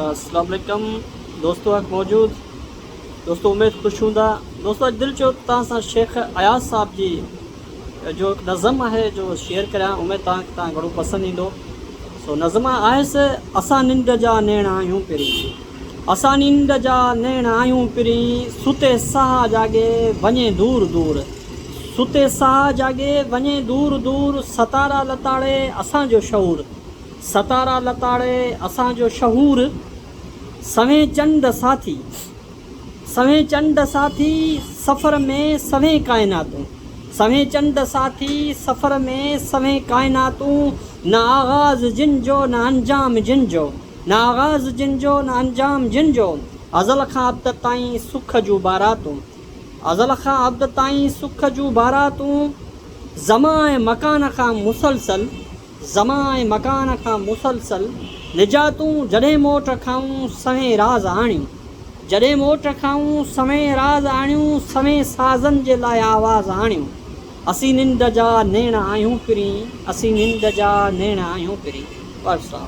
اسلام عليڪم دوستو حق موجود دوستو اميد خوش هوندا دوستو اڄ دل چيو ته توهان سان شيخ اياز صاحب جي جو هڪ نظم آهي جو شيئر ڪريان اميد توهان کي توهان گهڻو پسند ايندو سو نظم آهيس اسان ننڊ جا نيڻ آهيون پرين اسان ننڊ جا نيڻ آهيون پرين ستي ساهه جاڳي وڃي دور دور ستي ساهه جاڳي وڃي دور دور ستارا لتاڙي اسان جو شعور ستارا لتاڙي اسان جو شعور، سوين چنڊ ساٿي، سوين چنڊ ساٿي، سفر ۾ سوين ڪائناتون، سوين چنڊ ساٿي، سفر ۾ سوين ڪائناتون، نه آغاز جن جو نه انجام جن جو، نه آغاز جن جو نه انجام جن جو، ازل کان ابد تائين سک جون باراتون، ازل کان ابد تائين سک جون باراتون، زمان ۽ مڪان کان مسلسل. زمان ۽ مڪان کان مسلسل نجاتون جڏهن موٽ کائون سوين راز آڻيون جڏهن موٽ کائون سوين راز آڻيون سوين سازن جي لاء آواز آڻيون اسين ننڊ جا نيڻ آهيون پرين اسين ننڊ جا نيڻ آهيون پرين.